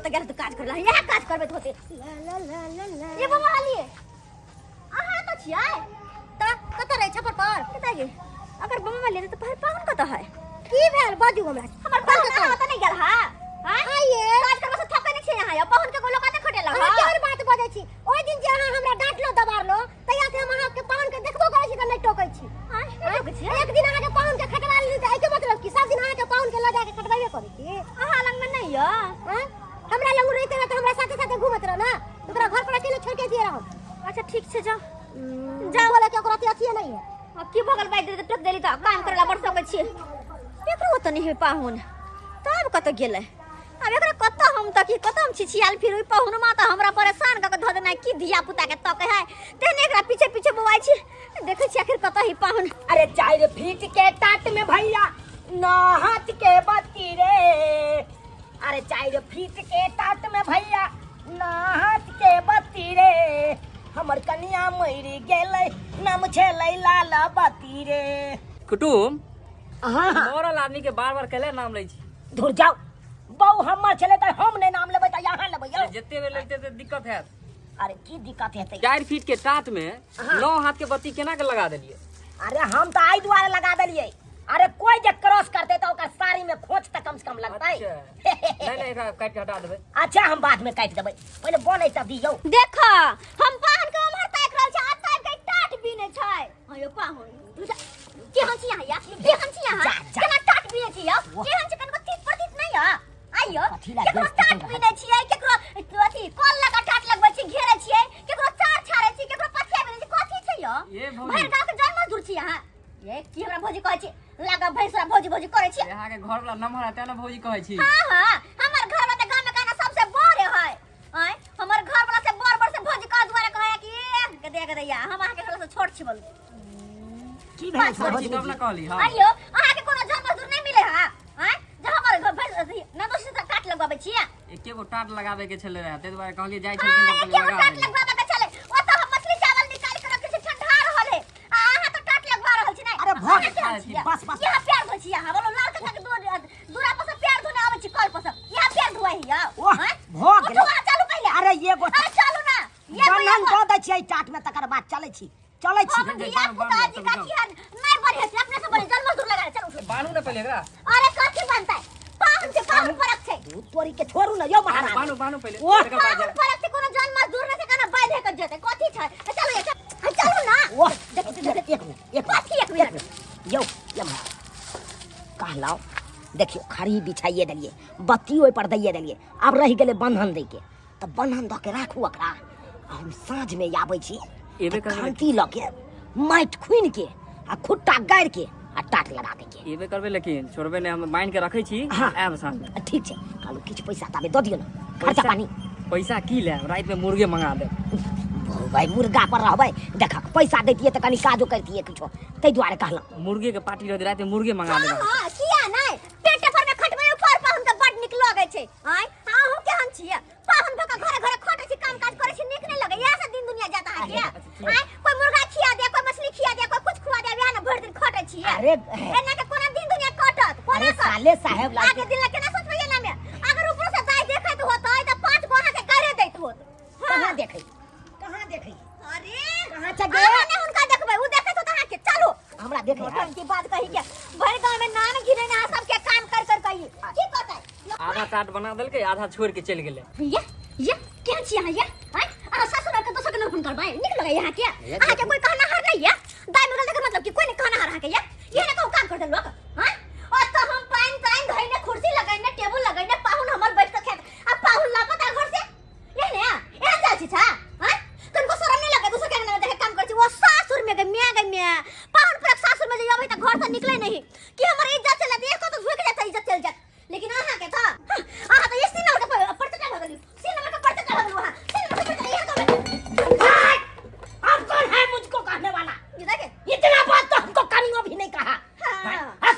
कतऽ गेल तऽ काज करला इएह काज करबैत होते। ला ला ला ला ला। ये बाबा हालिए अहाँ तऽ छियै तऽ कतऽ रहै छप्पर पर? कतऽ गे? अगर बमा वाली तऽ पाहुन कतऽ है? की भेल? बाजू हमरा। हमर पाहुन अहाँ ओतऽ नहि गेल हा? आँय? आइये। काज करबा से थकै नहि छियै अहाँ यौ? पाहुन के गोलो कतऽ खटेलक अहाँ हा? केहन बात बजै छी? ओहि दिन जे अहाँ हमरा डांटलो दबारलो, तहिया से हम अहाँके पाहुन के देखबो करै छी तऽ नहि टोकै छी। आँय, नहि टोकै छियै? एक दिन अहाँके पाहुन के खटवा लेली तऽ एहिके मतलब की सब दिन अहाँके पाहुन के लऽ जाके खटबेबे करै छी? अहाँ लगमे नहि यऽ? आँय? हमरा लग रहिते रह तऽ हमरा साथे साथे घूमत रह ना, ओकरा घर पर अकेले छोड़ के दिए रहो। अच्छा ठीक छै, जाउ जाओ, बोले के ओकरा अथी नहीं है। अब की भगल बाजि देली तऽ टोक देली तऽ काम करे ला बड़ सकै छियै। एकरो ओतऽ नहि है पाहुन, तब कतऽ गेलै? आब एकरा कतऽ हम तकी, कतऽ हम छिछियाल फिर? ओहि पाहुनमा तऽ हमरा परेशान कऽ के धऽ देना। की धिया पुता के तकै है, तेहने एकरा पीछे पीछे बौआइ छी। देखै छी आखिर कतऽ है पाहुन। अरे 4 फीट के टाट में भैया नौ हाथ के बत्ती रे। अरे 4 फीट के टाट में भैया नौ हाथ के बत्ती रे। हमर कनिया मरि गेलै, नाम छलै लाल बत्ती रे। कुटुम हाँ हाँ। मरल आदमी के बार बार कैले नाम लै छी? धुर जाओ, बहु हमर छलै तऽ हम नहि नाम लेबै तऽ यहाँ लेबै यौ? जते बेर लेते ते दिक्कत हैत। अरे की दिक्कत हेतै? 4 फीट के टाट में 9 हाथ के बत्ती केना के लगा देलियै? अरे हम तऽ एहि दुआरे लगा देलियै, अरे कोई जे क्रॉस करते तऽ ओकर साड़ी में खोच तऽ कम से कम लगतै। अच्छा। नहीं नहीं, एकरा काटि के हटा देबै। अच्छा, हम बाद में काटि देबै, पहिले बनै तऽ दियौ। देख, हम पाहुन के उम्हर ताकि रहल छी, आ ताकि के टाट बीने छै। हाँ यौ पाहुन, केहन छी अहाँ या? केहन छी अहाँ? जा, जा। केना टाट बीने छी यौ? केहन छी? कनिको तीत प्रतीत नहि यऽ? आइयो कथी ला केकरो गेल टाट पकड़ बीने छियै, केकरो अथी कल लगा टाट लगबै छी, घेरे छियै, केकरो चार छाड़ै छी, केकरो पथिया बीने छी, कथी छै यौ? ये भौजी। भरि गाँव के जन मजदूर छी अहाँ। ये की हमरा भौजी कहै छी? लागा भैंसरा भौजी भौजी करै छी। अहाँ के घर वाला नम्हर है तें ने भौजी कहै छी। हाँ हाँ, हमर घर वाला तऽ गाँव में कहना सबसे बड़े है। आँय, हमर घर वाला से बड़ बड़ से भौजी कह दुआरे कहै कि ए, गदैया गदैया, हम अहाँ के घर से छोट छी बोलू। की भेल? छोट छी तब ने कहली। हाँ आइयो अहाँ के कोनो जन मजदूर नहीं मिले हा? आँय, जे हमर घर भैंस अथी ननदोसी से काट लगवाबै छियै। एके गो टाट लगाबे के छलै रहे, ताहि दुआरे कहलियै जाइ हाँ, छलखिन तऽ एके गो लगा टाट देलियै। लगवाबै के छलै। ओतऽ हम मछली चावल निकालि के रखै छी, ठंडा रहल है, आ अहाँ तऽ टाट लगवा रहल छी। नहि अरे भऽ अहाँ केहन छियै? बस, बस। यहाँ प्यार धोइ छी अहाँ? बोलो, लाल काका के दूरा पर से प्यार धोने आबै छी, कल पर से यहाँ प्यार धोआइ हियै? ओह, आँय? भऽ गेलै। उठू अहाँ, चलू पहिले। अरे ये गो अरे चलू ना, ये गो, ये बन्हन गो। दऽ दै छियै टाट में, तकर बाद चलै छी, चलै छी। हम धिया पुता जी का की हन नहीं बढ़े छै, अपने से बढ़े जन्म मजदूर लगा चल उठो। बानू ने पहिले एकरा। अरे कथी बनतै? पाहुन छै, पाहुन परक छै। दूध तोरी के छोड़ू ने यौ महाराज। बानू बानू पहिले, ओह। तकर बाद पाहुन जायब। परक छै, कोनो जन मजदूर नहि छै, केना बांधे के जेतै? कथी छै? ए, चलू ये, चल, ए, चलू ना। ओह, देख, देख, देख। एक मिनट, एक मिनट। कथी एक मिनट? यौ ये महाराज कहलहुँ, देखियौ खड़ी बिछाइए देलियै, बत्ती ओहि पर दैए देलियै, आब रहि गेलै बन्धन दैके, तऽ बन्धन दऽ के राखू ओकरा, आ हम साँझमे आबै छी। एबे तऽ करबै। खंती लऽ के माटि खुनि के आ खुट्टा गाड़ि के आ टाट लगा दै के। एबे करबै, लेकिन छोड़बै नहि, हम बान्हि के रखै छी। हाँ। आयब साँझमे। ठीक छै, कहलहुँ किछु पैसा ताबे दऽ दियौ ने खर्चा पानी। पैसा की लेब, रातिमे मुर्गे मंगा देब। भाई मुर्गा पर रहबै, देखक पैसा दैतियै तऽ कनि काजो करितियै किछो, ताहि दुआरे कहलहुँ। मुर्गे के पार्टी रहतै, रातिमे मुर्गे मंगा हाँ देब। हाँ, किया नहि? पेटे पर में खटबै ऊपर पाहुन के बड नीक लगै छै। आँय, अहूँ केहन छियै? पाहुन भऽ कऽ घरे घरे खटै छी, काम काज करै छी, नीक नहि लगै? इएह से दिन दुनिया जाता है क्या? आँय, कोई मुर्गा खिया दे, कोई मछली खिया दे, कोई कुछ खुआ दे, वएह ने भरि दिन खटै छियै। अरे एना के कोना दिन दुनिया कटत? कोना अरे कटत? साले साहेब लाल आगे दिन ला केना सोचबै एना में? अगर ऊपर से दाइ देखैत होतै तऽ 5 गो अहाँके गाड़े दैत होत। कहाँ देखै, कहाँ देखै? अरे कहाँ छै गे? अहाँ नहि हुनका देखबै, उ देखैत होत अहाँके। चलू। हमरा देखै है। नौटंकी बात कही के भरि गाँव में नाम गिरेना सबके काम कर कर कही की कहतै? आधा टाट बना देलकै, आधा छोड़ के चलि गेलै। ये ये केहन छी अहाँ ये? आँय, अहाँ ससुर के दोसर के नौकरी करबै? नीक लगै अहाँ के? अहाँ के कोई कहनाहार नहीं ये? दाइ मरल तकर मतलब कि कोई नहीं कहनाहार अहाँ के? ये ये ने कहू काम कर देलक। आँय, ओतऽ हम पानि तानि धइने, कुर्सी लगैने, टेबुल लगैने, पाहुन हमर बैठ के खेत, आ पाहुन लापता घर से। ये ने एहन चाल छी छा? आँय, तनको शरम नहीं लगे दोसर के अंगना में देखे काम कर छी? वो सासुर में गए मियां, गए मियां पाहुन पर सासुर में जे अबै त घर से निकले नहीं कि हमर इज्जत चल जात, एको तो झुक जात, इज्जत चल जात। लेकिन अहाँ के त अहाँ त ये सीन नंबर के परचा भऽ गेली, सीन नंबर के परचा भऽ गेलु अहाँ, सीन नंबर के परचा इहे कहबै। हाय! अब कौन है मुझको कहने वाला? ये देखे इतना बात तो हमको कनियो भी नहीं कहा। हाँ। आ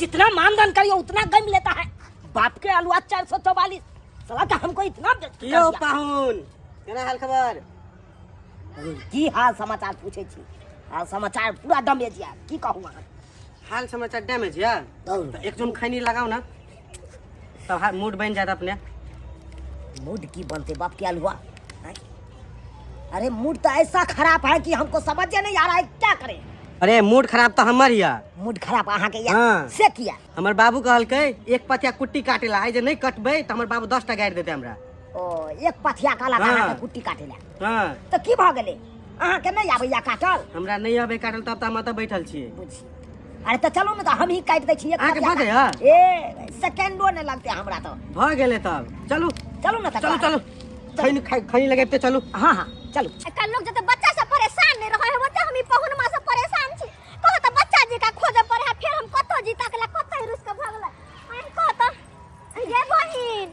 जितना मानदान करियो उतना गम लेता है। बाप के आलुआ 444 साला का हमको इतना बेइज्जत कर यौ दिया। पाहुन, केना हाल खबर? की हाल समाचार पूछे छी? हाल समाचार पूरा डैमेज या, की कहू अहाँ? हाल समाचार डैमेज या? दौड़। तऽ एक जोन खैनी लगाउ ना तब मूड बनि जायत अपने। मूड की बनते बाप के अलुआ? हैं? अरे मूड तो ऐसा खराब है कि हमको समझ नहीं आ रहा है क्या करें। अरे मूड खराब तो हमर या। मूड खराब अहाँ के या? हाँ। से किया? हमर बाबू कहलकै एक पथिया कुट्टी काटेला, आइ जे नहि कटबै तऽ हमर बाबू 10 टा गारि देतै हमरा। ओ एक पथिया कहलक हाँ। अहाँ के कुट्टी काटेला? हाँ। तऽ की भऽ गेलै, अहाँ के नहि आबैया काटल? हमरा नहि आबै काटल तब तऽ हम एतऽ बैठल छियै। बुझी। अरे तऽ चलू ने, तऽ हम ही काटि दै छी एक अहाँके पथिया। भऽ जाइया? ए सेकेंडो नहि लगतै हमरा तऽ। भऽ गेलै तब चलू। चलू ने तऽ। चलू चलू, खैनी खैनी लगेबते चलू। हाँ हाँ चलू। कल लोग जते बच्चा सब परेशान नहीं रहे होते, हम ई पहुनमा से परेशान छी। कहो तऽ बच्चा जी का खोजे पड़े है, फिर हम कतौ जी ताकला कतौ रुस के भगला। हम कहो तऽ ये बहिन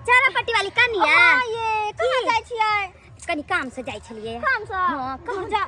चारा पट्टी वाली कनिया। हाँ, ये कहाँ जाइ छियै? कनी काम से जाइ छलियै। काम से? हाँ, कहाँ जा?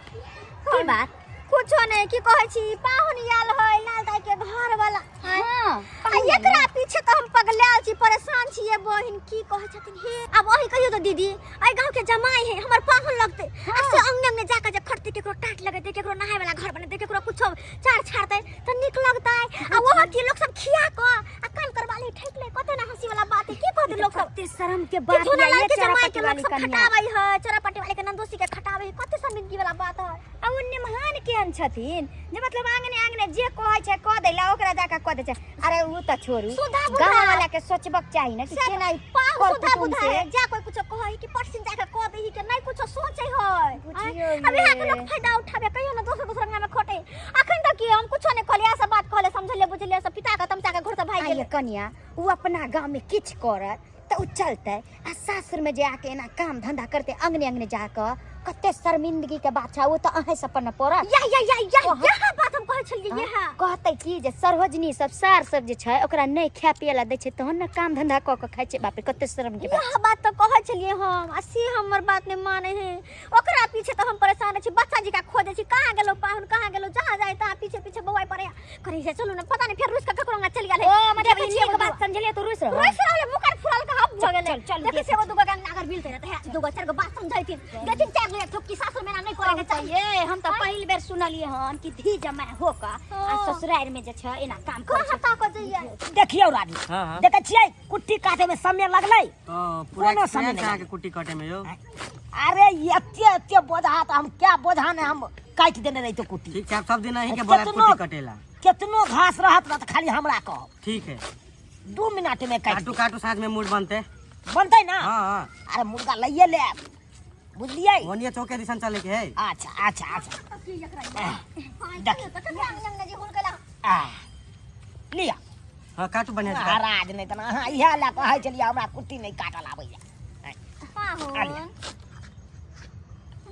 की बात? कुछो नहीं, की कहै छी पाहुन आयल है लाल दाई के घर वाला। हाँ, आ एकरा पीछे तो हम पगलायल छी, परेशान छी ये बहिन। की कहै छथिन हे? आब अही कहियो तो दीदी, एहि गांव के जमाई है हमर पाहुन लगते, आ से अंगने में जाके जे खटते, केकरो टाट लगेते, केकरो नहाय वाला घर बनेते, केकरो कुछो चार छाड़ते त नीक लगतै। आ वहाँ के लोग सब खिया क आ काम करवा ले ठेक ले, कते ना हंसी वाला बात है। की कहते लोग सब? कते शर्म के कि बात झूना या लाल ये के जमाई चारा के पट्टी लोग वाली सब कनिया। खटाबै है, चोरापट्टी वाले के नंदोसी के खटाबै है, कते शर्मिंदगी वाला बात है। आ ओ निमहान केहन छथिन जे मतलब आंगने आंगने जे कहै छै कह दै ला, ओकरा जाके कह दै छै। अरे उ तऽ छोड़ू, सुधा बुधा। गाँव वाला के सोचबक चाही ने कि से केना ई पाग कर सुधा कुटुम्ब बुधा से। है, जा कोई कुछो कहै कि परसिन जाके कह देही के नहीं कुछो सोचे है। बुझियौ अब यहाँ के ये। लोग फायदा उठाबे, कहियो ना दोसर दोसर अंगना में खोटे। अखन तक की हम कुछो नहीं कहलियै, सब बात कहले समझलियै बुझलियै, सब पिता के तमसा के घर से भागि आ गेलै। ये कनिया, उ अपना गाँव में किछ करत तऽ उ चलतै, आ सासुर में जे आके एना काम धंधा करते अंगने अंगने जाके कते शर्मिंदगी के बात छै, ओ तऽ अहें सब पर न पड़त। या या या या ओह। यह बात हम कहै छलियै, यह कहतै की जे सरहोजनी सब सार सब जे छै ओकरा नहि खाय पिए ला दै छै तहन ने काम धंधा कऽ के खाइ छै। बाप रे कते शर्म के बात। यह बात तऽ कहै छलियै हम, आ से हमर बात नहि मानै है, ओकरा पीछे तऽ हम परेशान छी। बच्चा जी का खोजै छी, कहाँ गेलो पाहुन, कहाँ गेलो, जहाँ जाए तहाँ पीछे पीछे बौआइ पड़े करै छै। चलू ने, पता नहीं फेर रुस के ककरो अंगना चलि गेल है। ओ मतलब देखै ई छियै नीक एगो बात समझलियै तो रुस रहल। रुस रहल, मुकर फुरल के हब भऽ गेलै। चल, चल, देखै देख। छियै एगो दूगो अंगना अगर मिलतै तऽ हे दूगो चारि गो बात समझैथिन, देथिन चारि गो ठोकी, सासुर में एना नहि करे के चाही। ये हम तऽ पहिल बेर सुनलियै हन कि धी जमाय हो के आ हाँ। ससुरारि में जे छै एना काम करै कहाँ छै। ताकऽ जइयै? देखियौ राजू। हाँ, हाँ। देखै छियै कुट्टी काटे में समय लगलै? तो पूरा कोनो समय एक्सपीरियंस नहीं। अहाँके कुट्टी काटे में यौ। अरे एते एते बोझा तऽ हम क्या बोझा ने हम काटि देने रहितो कुट्टी। ठीक छै, आब सब दिन अहीं के बोलायब केतनो कुट्टी कटेला। केतनो घास रहत ने तऽ खाली हमरा कहब। ठीक है। 2 मिनट में काटि काटू काटू, साँझ में मूड बनते। बनतै ना? हाँ, हाँ। अरे मुर्गा लइए ले आयब, बुझलियै? ओनिये चौके दिसन चले के है। अच्छा अच्छा अच्छा। देख। आ, लिअ। हाँ काटू बढ़िया से। महाराज नहीं तऽ अहाँ इएह लए कहै छलियै हमरा कुट्टी नहि काटल आबैया। पाहुन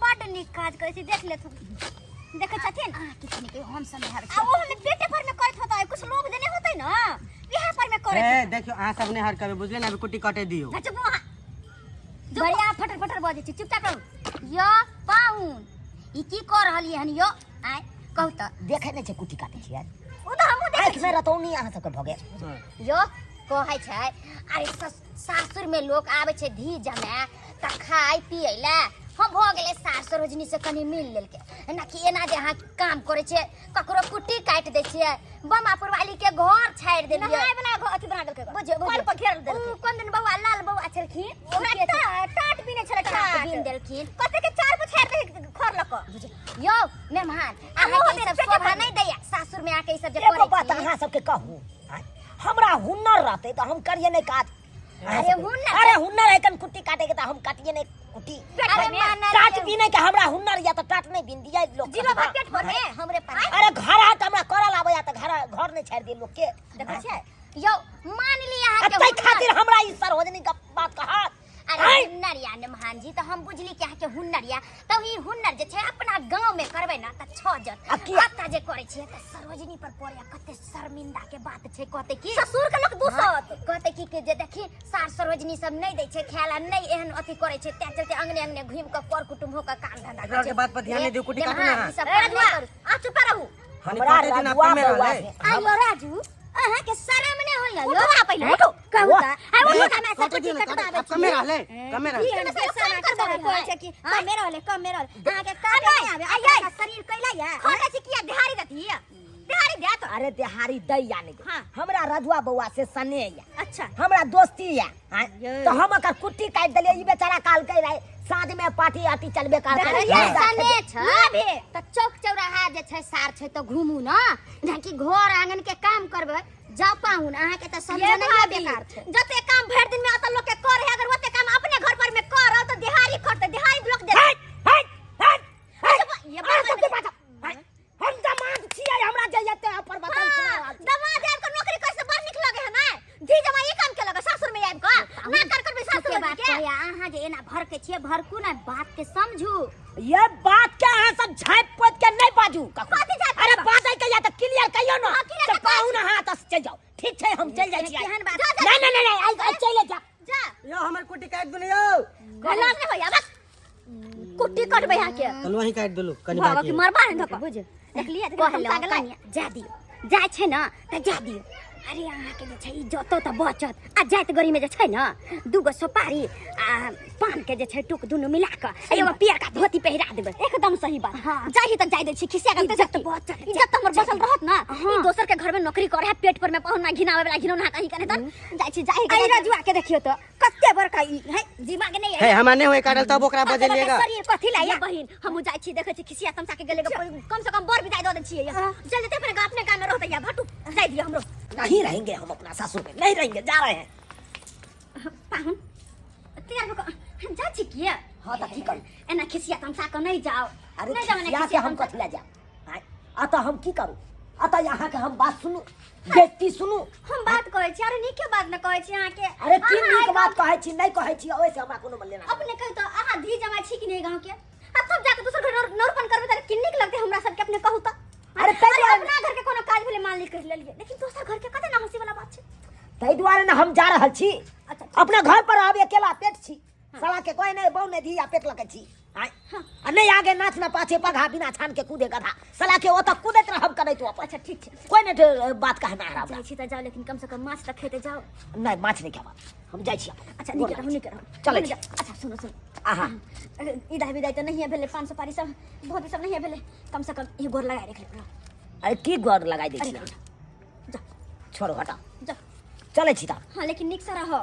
बड नीक काज करै छी, देख लेथुन। देखै छथिन? अहाँ किछु नहि कहियौ, हम समझाबै आ ओ हमे पेटे पर में करैत होतै, कुछ लोभ देने होतै ना, इएह पर में करैत। ए देखियो अहाँ सब नहि हरकबै, बुझलियै ने? अभी कुट्टी काटे दियौ। होतै। चुप अहाँ। बढ़िया फटर फटर बजै छी, चुपचाप रहू। यो पाहुन ई की कऽ रहलियै हन यो? आँय कहू तऽ। देखै नहि छै कुट्टी काटै छियै? ओ तऽ हमहूँ देखै आँखि में रतौनी अहाँ सबके भऽ गेल। यो कहै छै अरे सासुर में लोक आबै छै धी जमाए तऽ खाय पियै लए। हम भऽ गेलै सास सरोजनी से कनी मिल लेलकै ना कि एना जे अहाँ काम करै छियै, ककरो कुट्टी काटि दै छियै, बमापुर वाली के घर छाड़ि देलियै, नहाय वाला घर अथी बना देलकै, बुझियौ, कल बुझियौ। पर घेर देलकै। उ कोन दिन बौआ लाल बौआ छलखिन, ओकरा टाट बिनै छलै, टाट टाट बिन देलखिन। कते के चार गो छाड़ि दै खर लऽ कऽ। बुझियौ यौ मेहमान, आ अहाँके ओहो ई सब पेटे शोभा पर नहि दैया सासुर में आके ई सब जे एगो करै बात छी। अहाँ सबके कहू, आँय? हमरा हुनर रहतै तऽ हम करियै नहि काज? अरे हुनर अरे हुनर है कन कुट्टी काटे के तऽ हम काटिए नहि कुट्टी। अरे मानल टाट बिनै के हमरा हुनर या तऽ टाट नहि बिन दियै लोक। जीरो भात पेट भरने हमरे पर। अरे घर हाथ हमरा करल आबैया तऽ घर घर नहि छाड़ि दियै लोक के। देखै छियै? यौ मान ली अहाँ के ताहि हुनर। खातिर हमरा ई सरहोजनी के बात कहत। अरे आँय? हुनर या नमहान जी, तऽ हम बुझली कि अहाँके हुनर या तऽ ई हुनर जे छै अपना गाँव में करबै ना तऽ छ जत। आ किया? अतऽ जे करै छियै तऽ सरोजनी पर पड़ैया, कते शर्मिंदा के बात छै। कहतै कि ससुर के लोक दूसत। कहतै कि जे देखी सार सरोजनी सब नहि दै छै खाय ला, नहि एहन अथी करै छै, तें चलते अंगने अंगने घुमि कऽ कर कुटुम्ब हो कऽ काम धंधा एकरा करै के बात पर ध्यान नहि दियौ, कुट्टी काटू ना नेमहान, अहाँ। ई सब ए काम नहि रजुआ, करू। अहाँ चुप रहू। हमरा कटे दिन रजुआ कमे बउआ रहलै। से आइयो राजू अहाँ के शरम नहि होइया उठो अहाँ पहिले उठो कहू त आइ ए, उठो हमरा कटे कुट्टी दिन कटबाबै आब कमे रहलै, कमे रहलै। ई केना सब काम करबाबै कहै छै कि कमे रहले कमे रहले अहाँ के काटे नहि आबे आइ शरीर कैला या खटे छी किया देहारी देती देहारी दे तो अरे देहारी दै या नहीं दे। हाँ। हमरा रजुआ बउआ से सने या अच्छा हमरा दोस्ती या हाँ? तो हम अकर कुट्टी काटि देलियै ई बेचारा कहलकै रहे साँझ में पार्टी आटी चलबे करतै देखलियै सने छै ना भे त चौक चौराहा जे छै सार छै त घुमू न ना कि घर आंगन के काम करबै जाउ पाहुन अहाँ के त ये समझ नहीं भाभी, बेकार छै जते काम भरि दिन में अतल लोग के करे अगर ओते काम अपने घर पर में करो तो दिहाड़ी खटते दिहाड़ी लोग दे हट हट हट अच्छा, ये अहाँ बात सबके बात हम दामाद छियै हमरा जे एते अपन वचन सुना रहल छी। दमाद आबि के नौकरी करे से बड़ नीक लगे है ना धी जमा ई काम के लगे सासुर में आबि के ना कर कर सासुर ठीके में बात के कहैया अहाँ जे एना भरके छियै भरकू ना बात के समझू ये बात के अहाँ सब झाँपि पोति के नहीं बाजू कखनो। कथी झाँपि अरे पोति? बाजै के या तऽ क्लियर कहियौ ना हाँ, clear तऽ तऽ पाहुन अहाँ तऽ चलि जाउ ठीक छै हम चलि जाइ छियै केहन बात जा, जा, नहीं नहीं नहीं आइ आइ चलि जा जा यो हमर कुट्टी काटि देलु यौ गलास नहीं होया बस कुट्टी कटबै यहाँ के चलू अहीं काटि देलु कनी भगवा बाकी की मरबा नहीं धोका बुझ देखलिए कहलहुँ कनिया जा दियौ जाइ छै ने तऽ जा दियौ अरे अहाँके जे छै ई जतौ तऽ बचत आ जाइत गरीमे जे छै ने दूगो सुपारी आ पानके जे छै टुक दुनू मिला कऽ आ एगो पियरका धोती पहिरा देबै एकदम सही बात हाँ। जाही तऽ जाय दै छी खिसिया के इज्जत बचत, इज्जत तऽ हमर बचल रहत ना हाँ। ई दोसर के घर में नौकरी करे है पेट पर में पहुना घिनावे वाला घिनौना कहीं कने तन जाइ छी जाही अरे रजुआ के देखियौ तऽ कते बड़का ई है दिमाग नहीं हे हमरा नहीं होय काटल तब ओकरा बजेलिएगा शरीर कथी ये लाया बहिन हमहु जाइ छी देखै छी खिसिया तमसा के गेले कम से कम बर विदाई दऽ दै छियै चल जेतै अपने गाँव अपने गाँव में रहतै या भटू जाय दिअ हमरो नहीं रहेंगे हम अपना ससुर में नहीं रहेंगे जा रहे हैं पाहुन तैयार भऽ कऽ जा छी किया हाँ तऽ की करू एना खिसिया तमसा के नहीं जाओ अरे नहीं जाओ एना खिसिया के खिसिया हम तमसा कथी लए जायब आँय? अतः हम की करू अतः अहाँके हम बात सुनू बेइज्जती सुनू हम बात कहै छी अरे नीके बात न कहै छी अहाँके अरे की अहाँ नीक आइ बात कहै छी नहीं कहै छी ओहिसे हमरा कोनो लेना देना अपने कहू तऽ अहाँ धी जमा छी कि नहीं गाँव के आ तब जाके दोसर घर नौरपन करबै तऽ की नीक लगतै हमरा सबके अपने कहू तऽ अरे ताहि अरे दुआरे अपना घर के कोनो काज भेलै मान ली कर लेलियै लेकिन दोसर घर के कते ना हंसी वाला बात छै ताहि दुआरे ने हम जा रहल छी अच्छा अपना घर पर आब अकेला पेट छी साला के कोई नहीं बहु नहीं धिया पेट लगे छी आय आ नहीं आगे नाच ना पाछे पघा बिना छान के कूदे गधा साला के ओतऽ कूदैत रहब करैत अपन अच्छा ठीक छै कोई नहीं बात कहना है जाइ छी तऽ जाउ लेकिन कम से कम माछ तऽ खेते जाउ नहीं माछ नहीं खाबा हम जाइ छी अपन अच्छा नीक रहू नीक रहू चलै छी। अच्छा सुनू सुनू आहा इदाइ विदाइ तऽ नहिए भेलै पान सुपारी सब बहुत सब नहिए भेलै कम से कम ई गोर लगाए रख लेबै अरे की गोर लगाई दै अरे छी जा छोड़ो हटा जा चलै छी तऽ हाँ लेकिन नीक से रह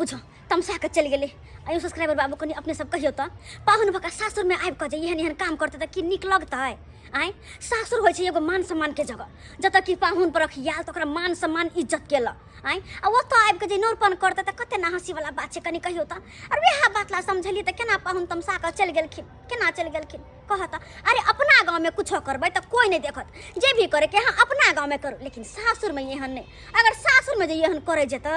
बुझो तमसा के चलि गेलै आयो सब्सक्राइबर बाबू कनि अपने सब कहियो तऽ पाहुन भऽ कऽ सासुरमे आबि कऽ जे एहन एहन काम करतै तऽ की नीक लगतै आँय सासुर होइ छै एगो मान सम्मान के जगह जतऽ कि पाहुन परख आयल तऽ ओकरा मान सम्मान इज्जत केलक आँय आ ओतऽ आबि कऽ जे नौरपन करतै तऽ कते ना हँसीवला बात छै कनि कहियो तऽ आर वएह बात ला समझलियै तऽ केना पाहुन तमसा कऽ चलि गेलखिन केना चलि गेलखिन कहत अरे अपना गाँवमे कुछो करबै तऽ कोइ नहि देखत जे भी करे के अहाँ अपना गाँवमे करू लेकिन सासुरमे एहन नहि अगर सासुरमे जे एहन करै जेतै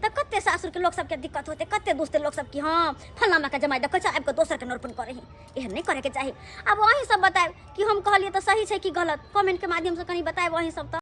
तऽ कते सासुरके लोक सबके दिक्कत होतै कते दोस्त लोक सब कि हँ फलानाके जमाइ देखै छै आबि कऽ दोसरके नोरपन करै हइ एहन नहि करैके चाही आब अहीं सब बतायब कि हम कहलियै तऽ सही छै कि गलत कमेंटके माध्यमसँ कनि बतायब अहीं सब तऽ